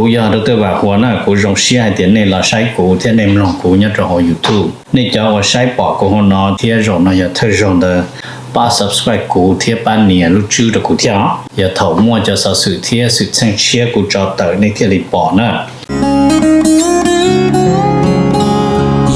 Kuv yog Doctor Vam Huas na, kuv zoo siab hais tias nej los saib kuv thiab nej mloog kuv nyob rau hauv YouTube. Nej cov uas saib pom kuv hauv no thiab zaum no yog thawj zaug ntawd, pab subscribe kuv thiab pab nias lub tswb rau kuv thiab os. Yog thaum muaj cov xov xwm thiab xwm txheej tshiab kuv tso tawm nej thiaj li pom na.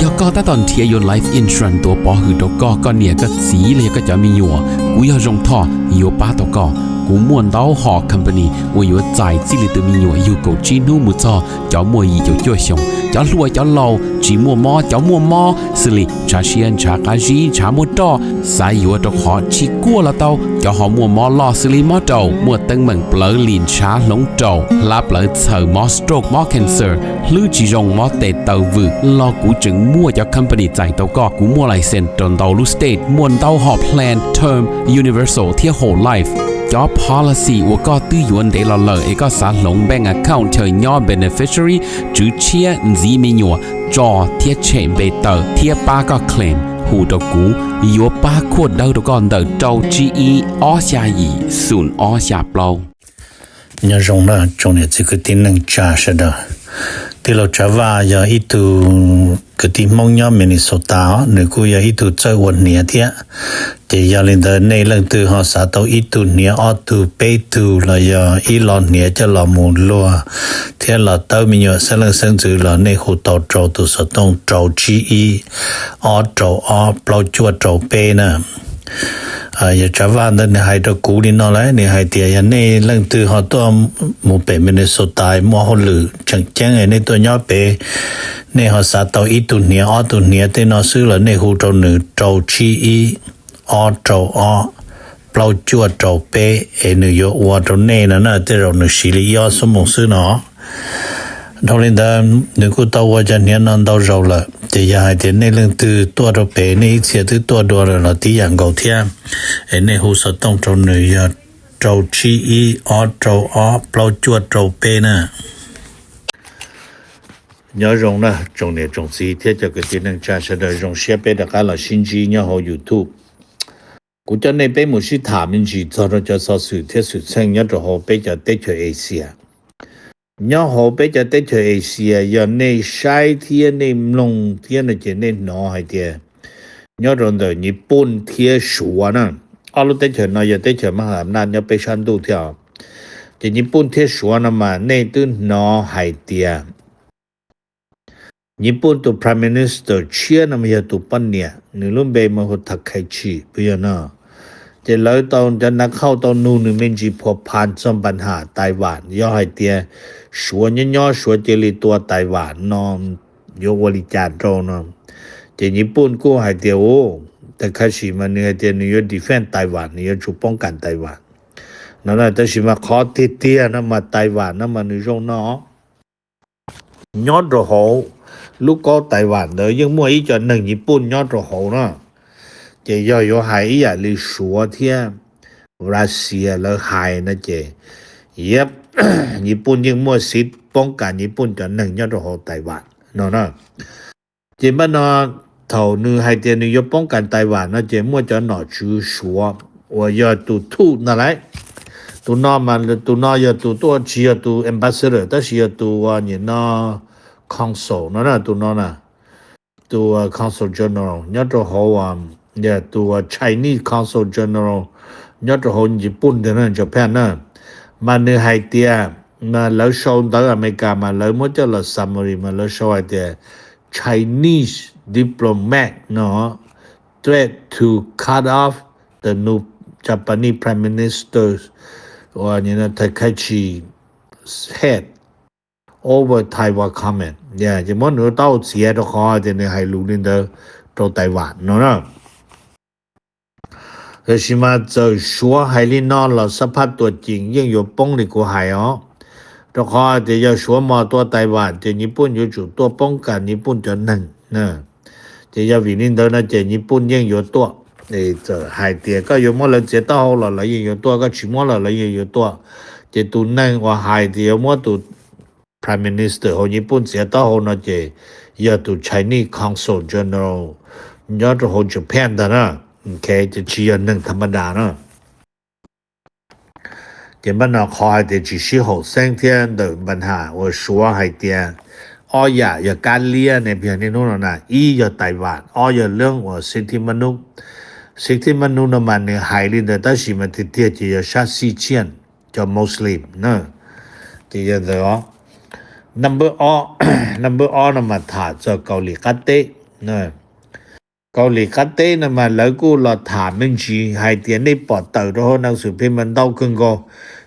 Yog koj tab tom nrhiav yuav life insurance tuav pov hwm rau koj, koj niam koj txiv los yog koj cov me nyuam, kuv yog Zoo Thoj yuav pab tau koj. Kuv muaj ntau hom company uas yuav txais txij li tus me nyuam yug kaum tsib hnub mus txog cov muaj yim caum cuaj xyoos, cov hluas cov laus, tsis muaj mob cov muaj mob, xws li ntshav siab ntshav qab zib ntshav muaj roj, xav yuav rau qhov tsis kuaj los tau, cov ho muaj mob loj xws li mob raum, muaj teeb meem plawv lim ntshav hloov raum, hlab plawv txhaws, mob stroke mob cancer, hlwb tsis zoo mob tes taw vwm los kuv tseem muaj cov company txais tau koj. Kuv muaj license rau ntau lub state, muaj ntau hom plan term, universal thiab whole life. Cov policy uas koj twb yuav ntev los lawm es koj xav hloov bank account chaw nyob beneficiary, tswv tshiab, ntxiv me nyuam, tso thiab tshem npe tawm thiab pab koj claim, hu rau kuv, yuav pab khuaj dawb rau koj ntawm rau tsib ib ob xya yim xoom ob xya plaub. Nyob zoo na tsoom niam txiv kwv tij neej tsa sawv daws. Tij laug Tsav Vaj yog ib tug kwv tij Hmoob nyob Minnesota os, nws kuj yog ib tug txawj ua hniav thiab. Ces yog li ntawd nej leej twg ho xav tau ib tug hniav ob tug peb tug los yog ib lo hniav coj los mus luag thiab los tawb me nyuam xeeb leej xeeb ntxwv los nej hu tau rau tus xov tooj rau tsib ib ob rau ob plaub cuaj rau peb na. Yog Tsav Vaj ntawd nws hais rau kuv li no lawm, nws hais tias yog nej leej twg ho tuaj mus pem Minnesota muaj hauj lwm tseem ceeb nej tuaj nyob pem, nej ho xav tau ib tug hniav ob tug hniav tej no xwb los nej hu rau nws rau tsib ib ob rau ob plaub cuaj rau peb es nws yuav ua rau nej no na, tej zaum nws siv li ib ob xuab moos xwb no. Dhau li ntawd nws kuj tau ua cov hniav no ntau zaus lawm, ces yog hais tias nej leej twg tuaj rau pem nej ib txhia twb tuaj dua lawm los tib yam nkaus thiab, es nej hu xov tooj rau nws yog rau tsib ib ob rau ob plaub cuaj rau peb na. Nyob zoo na tsoom niam tsoom txiv thiab cov kwv tij neej tsa sawv daws, zoo siab peb rov qab los sib ntsib nyob hauv YouTube. Kuv coj nej peb mus sib tham me ntsis txog rau cov xov xwm thiab xwm txheej nyob rau hauv peb cov teb chaws Asia. Nyob hauv peb cov teb chaws Asia yog nej saib thiab nej mloog thiab no ces nej hnov hais tias nyob rau ntawm Nyij Pooj thiab Suav na, ob lub teb chaws no yog teb chaws mab ham naj nyob peb sab ntuj thiab os. Ces Nyij Pooj thiab Suav no mas nej twb hnov hais tias Nyij Pooj tus Prime Minister tshiab no mas yog tus poj niam, nws lub npe mas hu Takaichi puas yog no. Ces lawv tau cov nav khauj tau nug nws me ntsis phua phan txog npa nham Taiwan, yog hais tias Suav nyob nyob Suav cia li tua Taiwan no yuav ua li cas rau no. Ces Nyij Pooj kuj hais tias u, Takaichi mas nws hais tias nws yuav defend Taiwan, nws yuav tsum poob kas Taiwan no. Tab sis mas qhov tiag tiag no mas Taiwan no mas nws zoo no, nyob rau hauv lub kaub Taiwan ntawd yeej muaj ib co neeg Nyij Pooj nyob rau hauv na. Ces yog yuav hais ib yam li Suav thiab Russia lawv hais no ces, yep, Nyij Pooj yeej muaj xiv poob kas Nyij Pooj cov neeg nyob rau hauv Taiwan no na. Ces npaj no thaum nws hais tias nws yuav poob kas Taiwan no ces muaj cov nom tswv Suav uas yog tus thuj ntag lauj. Tus no mas tus no yog tus tuaj tsis yog tus ambassador tab sis yog tus nim no consul no na, tus no na, tus consul general nyob rau hauv, yog tus Chinese consul general nyob rau hauv Nyij Pooj ntag na, Japan na. Mas nws hais tias, mas lawv sau ntawv Amelikas mas lawv muab coj los summary mas lawv sau hais tias Chinese diplomat no threat to cut off the new Japanese Prime Minister Takaichi's head over Taiwan comment. Ces muab nws lub taub hau txiav rau qhov tias nws hais lus li ntawd rau Taiwan no na. Tab sis mas txawm Suav hais li no los xab phaj tuam ceem yeej yuav poob li kuv hais os. Rau qhov tias yog Suav mos tua Taiwan ces Nyij Pooj yuav tsum tuaj poob kas Nyij Pooj cov neeg. Ces yog vim li ntawd no ces Nyij Pooj yeej yuav tuaj. Txawm hais tias koj yuav muab lawv txiav taub hau los lawv yeej yuav tuaj, koj tsis muab los lawv yeej yuav tuaj. Ces tus neeg uas hais tias yuav muab tus Prime Minister hauv Nyij Pooj txiav taub hau no ces yog tus Chinese Consul General nyob rau hauv Japan ntag na. Ces tsis yog neeg tham ma das na. Ces npaj no qhov hais tias tsis sib haum xeeb thiab ntawm npa nham uas Suav hais tias ob yam yog kab liab ne, yog niaj hnub no na, ib yog Taiwan, ob yog leeb uas xib thib mab nub. Xib thib mab nub no mas nws hais li ntawd tab sis mas tiag tiag ces yog sab Xijian, cov Muslim na. Ces yog ntawd os. Number ob, number ob no mas tham txog Kaus Lim Qab Teb. Kaus Lim Qab Teb no mas lawv kuj los tham me ntsis hais tias nej pom tawm rau hauv nas xum phem mas ntau kawg nkaus.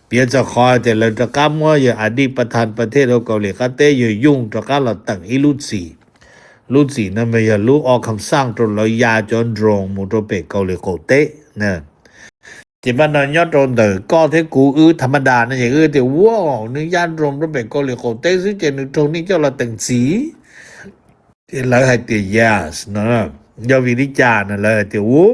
Piav txog qhov hais tias lawv rov qab muab yawg Adib Pathan Pathet hauv Kaus Lim Qab Teb yawg Yoon rov qab los teem ib lub txim. Lub txim no mas yog lub o kham xaj rau lawv ya cov drone mus rau pem Kaus Lim qaum teb. Ces npaj no nyob rau ntawm koj thiab kuv wb tham ma das no ces wb tias, wow, nws ya drone rau pem Kaus Lim qaum teb xwb ces nws raug nej coj los teem txim. Ces lawv hais tias yes no. Yog vim li cas no lawv hais tias u,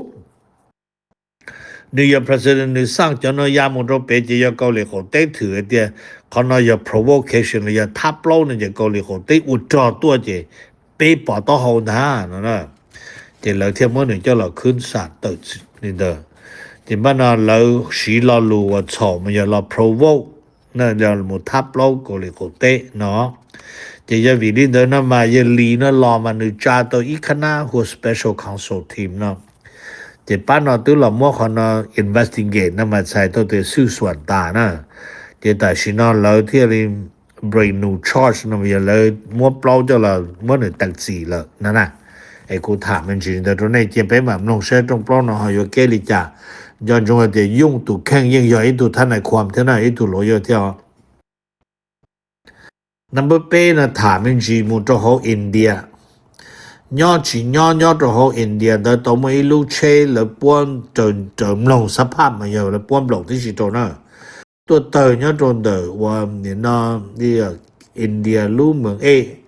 nws yog president nws xaj cov no ya mus rau pem ces yog Kaus Lim qaum teb thwm hais tias qhov no yog provocation los yog thab plaub no ces Kaus Lim qaum teb ua rog tuaj ces peb pov taub hau ntag no. Ces lawv thiaj muab nws coj los khwb sam tawm li ntawd. Ces npaj no lawv siv lo lus uas txhaum mas yog los provoke, yog mus thab plaub Kaus Lim qaum teb no. Ces yog vim li ntawd no mas yawg Lis no los mas nws tsa tau ib khab nab hu ua special counsel team no. Ces pab no twb los muab qhov no investigate no mas txhais tau tias xwj xuam tas na. Ces tam sim no lawv thiaj li bring new charge no mas yog lawv muab plaub coj los muab nws teem txim lawm no na. Es kuv tham me ntsis ntawd rau nej cia peb mam mloog saib rooj plaub no ho yuav keb li cas. Nco ntsoov hais tias Yoon tus kheej yeej yog ib tug thab nais khuam thiab na, ib tug lawyer thiab os. Number peb no tham me ntsis mus rau hauv India. Nyob tsis nyob nyob rau hauv India ntawd tau muaj ib lub tsheb lawv puab, raws mloog xab phaj mas yog lawv puab nplaum tib si rau na. Tuaj tawg nyob rau ntawm uas nim no India lub mees ej,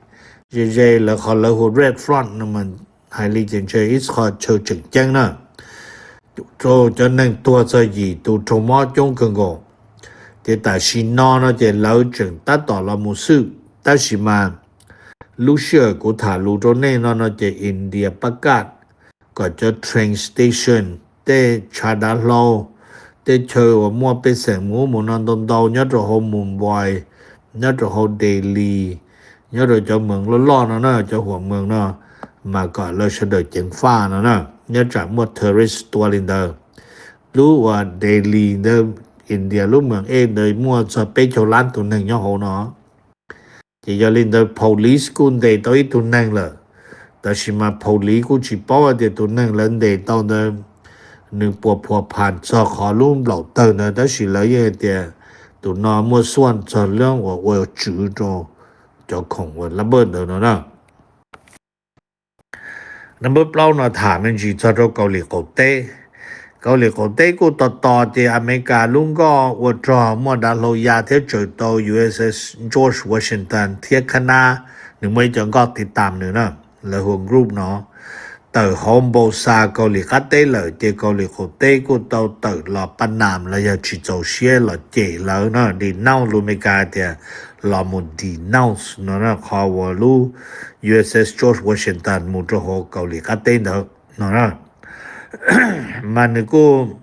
ze ze lawv qhov lawv hu ua Red Fort no mas hais li ces ntshe ib qho chaw tseem ceeb na. Rau cov neeg tuag txog yim tus raug mob coob kawg nkaus. Ces tam sim no no ces lawv tseem tab tom los mus xwj, tab sis mas lub sij hawm kuv tham lus rau nej no no ces India pab kaj kom cov train station, tej tshav dav hlau, tej chaw uas muaj pej xeem mus ub mus no ntau ntau nyob rau hauv Mumbai, nyob rau hauv Delhi, nyob rau cov mees loj loj no na, cov huam mees no, mas kom lawv sawv daws ceev faj no na, nyob tsam muaj tourist tua li ntawd. Lub uas Delhi ntawd, India lub mees ej ntawd muaj txog peb caug lab tus neeg nyob hauv no. Ces yog li ntawd police kuj ntes tau ib tug neeg lawm, tab sis mas police kuj tsis paub hais tias tus neeg lawv ntes tau ntawd nws puas phua phas txog qhov lub nplaum tawg ntawd, tab sis lawv yeej hais tias tus no muaj xuaj txog leej uas ua tswv rau cov khoom uas lab npawj ntawd no na. Number plaub no tham me ntsis txog rau Kaus Lim qaum teb. Kaus Lim qaum teb kuj tos tos ces Amelikas lub nkoj ua rog muaj dav hlau ya thiab tsaws tau U S S George Washington thiab khab nab, nws muaj ib co nkoj tiv tam nws na, lawv hu ua group no, tawm hauv npau xa Kaus Lim qab teb lawm ces Kaus Lim qaum teb kuj tau tawm los pab nam los yog tsis txaus siab los cem lawv no, denounce lus Amelikas tias los mus denounce no na, qhov uas lub U S S George Washington mus rau hauv Kaus Lim qab teb ntawd no na. Mas nws kuj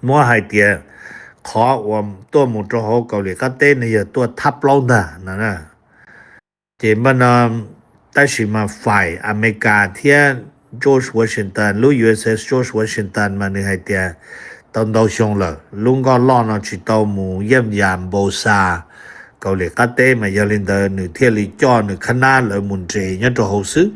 muab hais tias qhov uas tuaj mus rau hauv Kaus Lim qab teb no yog tuaj thab plaub ntag no na. Ces npaj no, tab sis mas faim Amelikas thiab George Washington, lub U S S George Washington mas nws hais tias tau ntau xyoo lawm, lub nkoj loj no tsis tau mus yeej yam npau xa Kaus Lim qab teb, mas yog li ntawd nws thiaj li coj nws khab nab lawv mus nres nyob rau hauv xwb,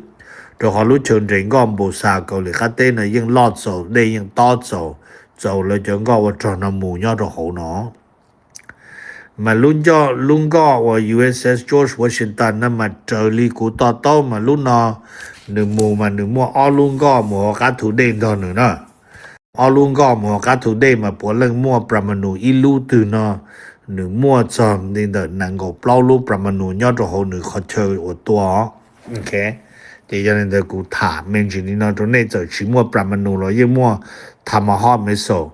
rau qhov lub chaw nres nkoj npau xa Kaus Lim qab teb no yeej loj txaus, dej yeej tob txaus, txaus lawv cov nkoj ua rog no mus nyob rau hauv no. Mas lub nkoj uas U S S George Washington no mas raws li kuv to taub mas lub no nws mus mas nws muaj ob lub nkoj mus hauv qab thu dej nrog nws na. Ob lub nkoj mus hauv qab thu dej mas puav leej muaj pramanu ib lub twg no, nws muaj txog li ntawm nees nkaum plaub lub pramanu nyob rau hauv nws qhov chaw uas tua. Ces yog li ntawd kuv tham me ntsis li no rau nej, txawm tsis muaj pramanu los yeej muaj tomahawk missile.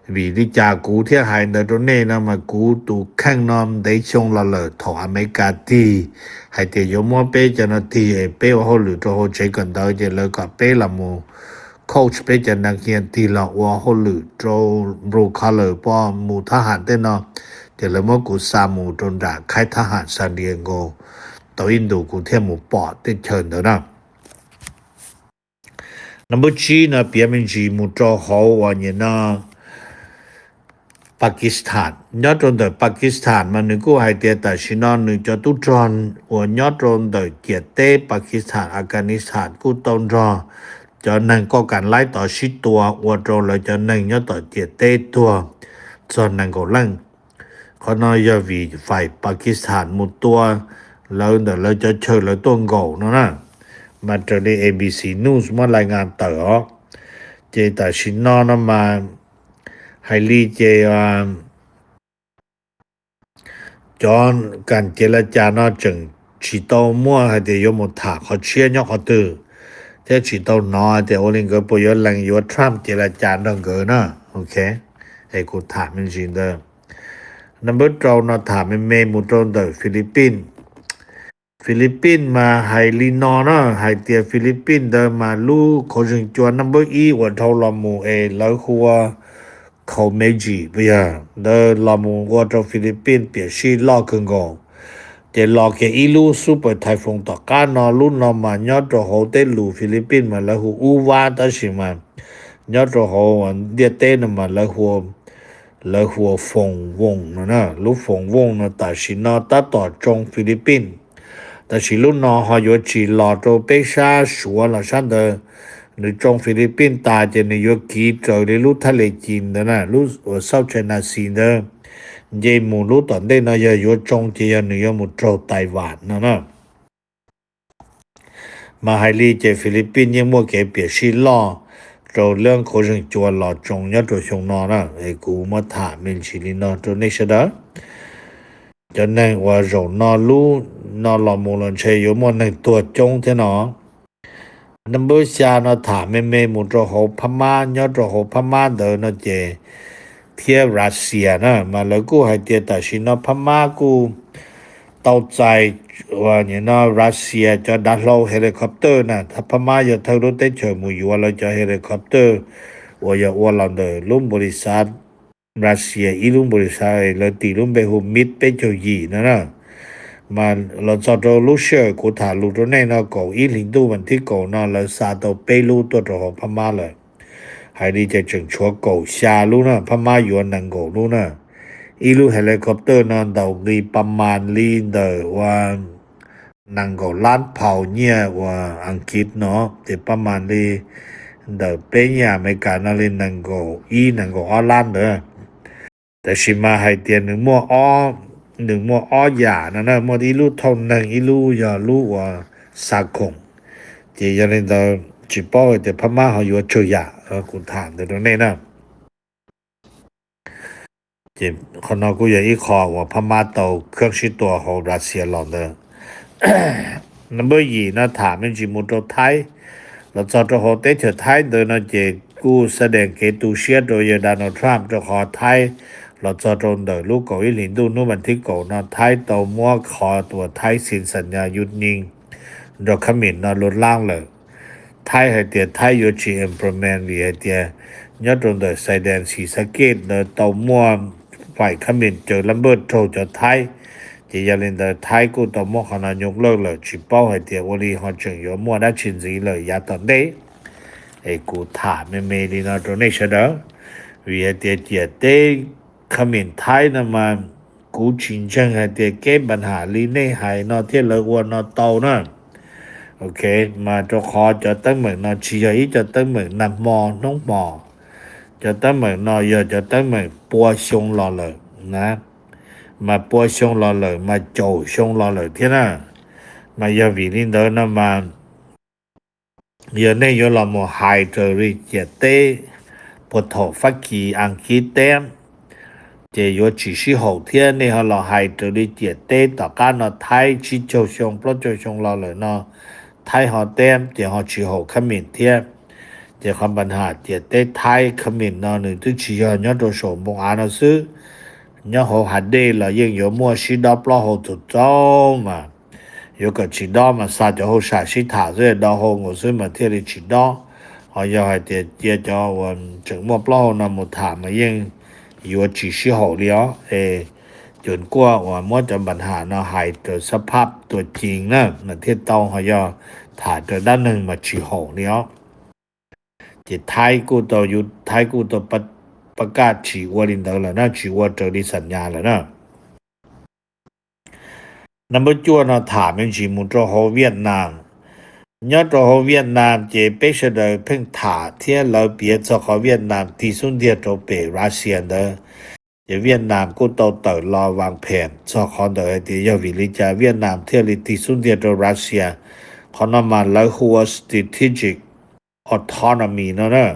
Vim li cas kuv thiaj hais ntawd rau nej no mas kuv tus kheej no ntev xyoo los lawm, thaum Amelikas tig hais tias yuav muab peb cov no tig es peb ua hauj lwm rau hauv tsev kawm ntawv ces lawv kom peb los mus coach peb cov neeg hia tig los ua hauj lwm rau blue collar, poj mus thab ham tej no, ces lawv muab kuv xa mus rau nram khaib thab ham San Diego tau ib ntus kuv thiaj mus pom tej chaw ntawd na. Number tsib no piav me ntsis mus rau hauv uas nyem no Pakistan. Nyob rau ntawm Pakistan mas nws kuj hais tias tam sim no nws cov tub rog uas nyob rau ntawm ciam teb Pakistan, Afghanistan kuj tau nrog cov neeg koj kam laib tod sib tua ua rau lawv cov neeg nyob tom ciam teb tuag txog nees nkaum leej. Qhov no yog vim fais Pakistan mus tua lawv ntawm lawv cov chaw lawv tuaj nkaum no na. Mas raws li A B C News muab lais ngas tawm os, ces tam sim no no mas hais li ces cov kam cev la cas no tseem tsis tau muaj hais tias yuav mus tham qhov tshiab nyob qhov twg, thiab tsis tau hnov hais tias ua li nkawd puas yuav lees yuav Trump cev la cas nrog nkawd na. Ok, es kuv tham me ntsis ntawd. Number rau no tham me me mus rau ntawm Philippines. Philippines mas hais li no na, hais tias Philippines ntawd mas lub qhov zeeg cua number ib uas dhau los mus es lawv hu ua Comanche, puas yog, ntawd los mus ua rau Philippines piam sij loj kawg nkaus. Ces los kiag ib lub super typhoon tom qab no, lub no mas nyob rau hauv tej lus Philippines mas lawv hu ub vab, tab sis mas nyob rau hauv ntiaj teb no mas lawv hu ua foom voos no na. Lub foom voos no tam sim no tab tom tsoo Philippines. Tab sis lub no ho yuav tsis los rau peb sab Suav los sab ntawd. Nws tsoo Philippines tas ces nws yuav kiv raws li lub thaj le ci ntawd na, lub uas South China Sea ntawd, nce mus lub tom ntej no yog yuav tsoo ces yog nws yuav mus raug Taiwan no na. Mas hais li ces Philippines yeej muaj kev piam sij loj rau lub qhov zeeg cua los tsoo nyob rau xyoo no na. Es kuv muab tham me ntsis li no rau nej sawv daws. Cov neeg uas zaum no lub no los mus los ntshe yuav muaj neeg tuag coob thiab no. Number xya no tham me me mus rau hauv Phab Mab, nyob rau hauv Phab Mab ntawd no ces thiab Russia na, mas lawv kuj hais tias tam sim no Phab Mab kuj tau txais uas no Russia cov dav hlau helicopter na, Phab Mab yog thawj lub teb chaws mus yuav lawv cov helicopter uas yog ua los ntawm lub npaum li xav Russia ib lub npaum li xav lawv tis lub npe hu MiG peb caug yim no na. Mas los txog rau lub sij hawm kuv tham lus rau nej no kaum ib hlis ntuj vas thib kaum no lawv xa tau peb lub tuaj rau hauv Phab Mab lawm. Hais li ces tseem tshuav kaum xya lub na, Phab Mab yuav nees nkaum lub na. Ib lub helicopter no ntaus nqi pa mas li ntawm ua nees nkaum lab phaus nyiaj uas Askiv no, ces pa mas li ntawm peb nyiaj Amelikas no li nees nkaum ib nees nkaum ob lab ntawd. Tab sis mas hais tias nws muaj ob, nws muaj ob yam no na, muaj ib lub thauj neeg, ib lub yog lub uas xa khoom. Ces yog li ntawd tsis paub hais tias Phab Mab ho yuav tsawg yam, kuv tham ntawd rau nej na. Ces qhov no kuj yog ib qho uas Phab Mab tau khab sib tua hauv Russia los ntawd. Number yim no tham me ntsis mus rau Thaib. Los txog rau hauv teb chaws Thaib ntawd no ces kuj xa dees kev tu siab rau yawg Donald Trump rau qhov Thaib los txog rau ntawm lub kaum ib hlis ntuj hnub vas thib kaum no Thaib tau muab qhov uas Thaib xin xam nhas yus nyees nrog khab mis no lub lab lawm. Thaib hais tias Thaib yuav tsis implement vim hais tias nyob rau ntawm xais dees xis xa kej ntawd tau muaj faim khab mis caws lab npawj raug cov Thaib. Ces yog li ntawd Thaib kuj tau muab qhov no nyob lawj lawm, tsis paub hais tias ua li ho tseem yuav muaj dab tsi ntxiv lawm yav tom ntej. Es kuv tham me me li no rau nej sawv daws, vim hais tias ciam teb khab mis Thaib no mas kuv tsis ntseeg hais tias kev npa nham li nej hais no thiab lawv ua no tau na. Ok, mas rau qhov cov teeb meem no tsis yog ib co teeb meem nag hmo hnub hmo. Cov teeb meem no yog cov teeb meem pua xyoo los lawm na, mas pua xyoo los lawm mas caum xyoo los lawm thiab na. Mas yog vim li ntawd no mas yog nej yuav los mus hais raws li ciam teb puag thaum Fab Kis Askiv teb, ces yuav tsis sib haum thiab. Nej ho los hais raws li ciam teb tom qab no Thaib tsib caug xyoo plaub caug xyoo los lawm no Thaib ho teb, ces ho tsis haum khab mis thiab. Ces qhov npa nham ciam teb Thaib khab mis no nws twb tsis yog nyob rau saum npoo av no xwb, nyob hauv hav dej los yeej yuav muaj sib dob plaub hau txaus txaus mas. Yuav kom tsis dob mas xa cov hauj sam sib tham xwb, do hau nkaus xwb mas thiaj li tsis dob. Ho yog hais tias cia cov uas tseem muaj plaub hau no mus tham mas yeej yuav tsis sib haum li os. Es cuam kuaj uas muab cov npa ham no hais raws xab phab tuaj ceev na mas thiaj tau, ho yog tham raws dab neeg mas tsis haum li os. Ces Thaib kuj tau, Thaib kuj tau pab kaj tsis ua li ntawd lawm na, tsis ua raws li xam nyas lawm na. Nab npawb cuaj no tham me ntsis mus rau hauv Vietnam. Nyob rau hauv Vietnam ces peb sawv daws pheej tham thiab lawv piav txog qhov Vietnam tig xub ntiag rau pem Russia ntawd. Ces Vietnam kuj tau tawm los vas phem txog qhov ntawd hais tias yog vim li cas Vietnam thiaj li tig xub ntiag rau Russia. Qhov no mas lawv hu ua strategic autonomy no na.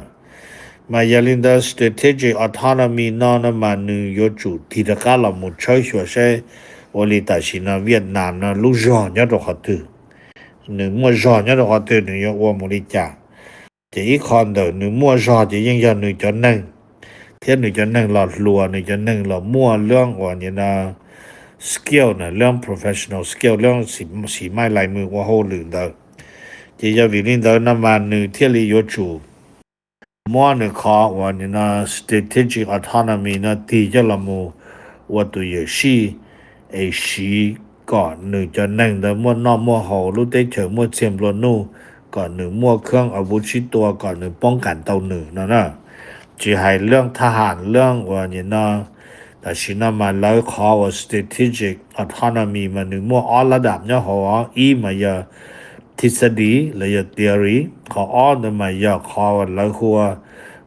Mas yog li ntawd strategic autonomy no no mas nws yuav tsum tig rov qab los mus tshawb xyuas saib ua li tam sim no Vietnam no lub zog nyob rau qhov twg, nws muaj zog nyob rau qhov twg, nws yuav ua mus li cas. Ces ib qho ntawm nws muaj zog ces yeej yog nws cov neeg, thiab nws cov neeg los hluas, nws cov neeg los muaj leej uas nim no skill na, leej professional skill, leej sim maij lais mws ua hauj lwm ntawd. Ces yog vim li ntawd no mas nws thiaj li yuav tsum muab nws qhov uas nim no strategic autonomy no tig coj los mus ua tus yawm sij es siv kom nws cov neeg ntawd muaj noj muaj haus, lub teb chaws muaj txiag nplua nuj, kom nws muaj khab av vuv sib tua, kom nws poob qas tau nws no na. Tsis hais leej thab ham leej uas nim no, tam sim no mas lawv qhov uas strategic autonomy mas nws muaj ob lab dam nyob hauv, ib mas yog thixadi los yog theory, qhov ob ntawd mas yog qhov uas lawv hu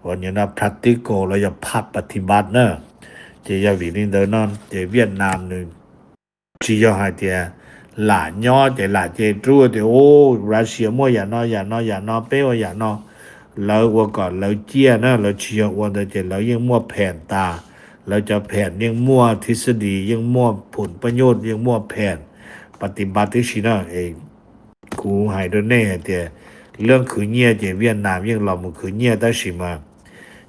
ua nim no practical los yog phaj patibat na. Ces yog vim li ntawd no ces Vietnam nws tsis yog hais tias lam nyob ces lam ces rub tias u Russia muaj yam no yam no yam no, peb ua yam no, lawv ua kom lawv ciaj na, lawv tsis yog ua ntawd ces lawv yeej muaj phem tas, lawv cov phem yeej muaj thixadi, yeej muaj phum paj nyuj, yeej muaj phem patibat tib si na. Es kuv hais rau nej hais tias leej khwv nyiaj ces Vietnam yeej los mus khwv nyiaj tab sis mas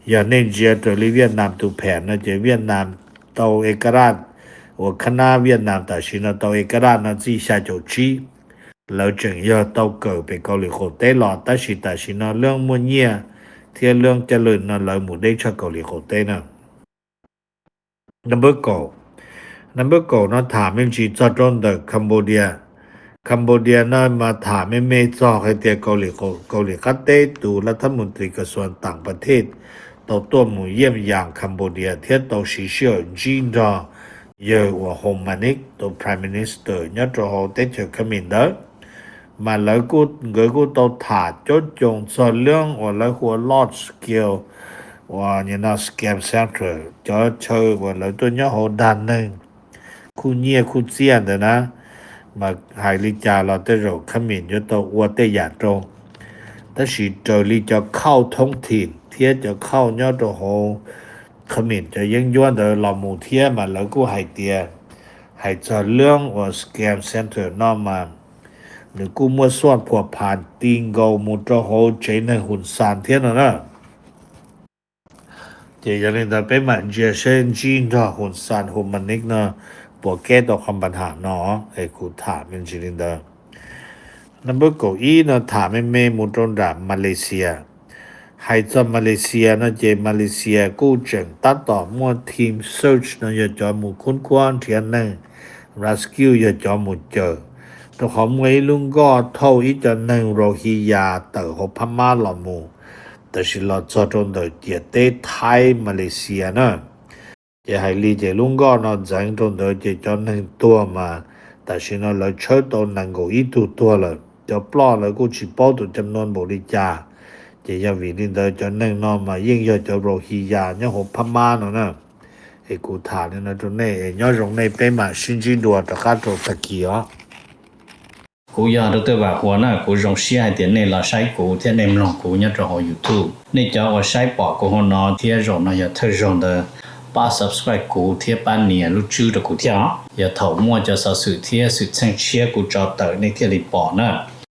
yog nej ntsia raws li Vietnam tus phem no ces Vietnam tau ekarat, uas khab nab Vietnam tam sim no tau ekarat no txij xya caum tsib, lawv tseem yog tau kawm pem Kaus Lim qaum teb los tab sis tam sim no leej muaj nyiaj thiab leej caj lwm no lawv mus deb tshaj Kaus Lim qaum teb na. Nab npawb kaum, nab npawb kaum no tham me ntsis txog rau ntawm Cambodia. Cambodia no mas tham me me txog hais tias Kaus Lim qab teb tus laj thab mus tris kas xuas tam pas thej tau tuaj mus yeej yam Cambodia thiab tau siv sij hawm ntsib nrog yawg uas Hun Manet tus Prime Minister nyob rau hauv teb chaws Khab Mis ntawd. Mas lawv kuj, nkawd kuj tau tham coob coob txog leej uas lawv hu ua large scale uas nim no scam centre, cov chaw uas lawv tuaj nyob hauv dag neeg, khuj nyiaj khuj txiaj ntawd na. Mas hais li cas los tej zaum Khab Mis yuav tau ua tej yam rau, tab sis raws li cov khauj thoob thim thiab cov khauj nyob rau hauv Khab Mis cov yeeb ncuab ntawd los mus thiab mas lawv kuj hais tias, hais txog leej uas scam centre no mas nws kuj muaj xuaj phuam phas ti nkaus mus rau hauv tsev neeg Hun San thiab no na. Ces yog li ntawd peb mam ntsia seb ntsib nrog Hun San Hun Manet no puas keb tau qhov npa ham no, es kuv tham me ntsis li ntawd. Nab npawb kaum ib no tham me me mus rau nram Malaysia. Hais txog Malaysia no ces Malaysia kuj tseem tab tom muaj team search no yog cov mus khub khuab nrhiav neeg, rescue yog cov mus cawm, rau qhov muaj ib lub nkoj thauj ib co neeg Rohingya tawm hauv Phab Mab los mus, tam sim los txog rau ntawm ciam teb Thaib Malaysia na. Ces hais li ces lub nkoj no ntxeev rau ntawd ces cov neeg tuag mas tam sim no lawv tshawb tau nees nkaum ib tug tuag lawm, cov ploj lawv kuj tsis paub tus cam nuaj npaum li cas. Ces yog vim li ntawd cov neeg no mas yeej yog cov Rohingya nyob hauv Phab Mab no na. Es kuv tham li no rau nej, nyob zoo nej, peb mam sib ntsib dua rov qab rau tag kis os. Kuv yog Dr. Vam Huas na, kuv zoo siab hais tias nej los saib kuv thiab nej mloog kuv nyob rau hauv YouTube. Nej cov uas saib pom kuv hauv no thiab zaum no yog thawj zaug ntawd, pab subscribe kuv thiab pab nias lub tswb rau kuv thiab os. Yog thaum muaj cov xov xwm thiab xwm txheej tshiab kuv tso tawm nej thiaj li pom na.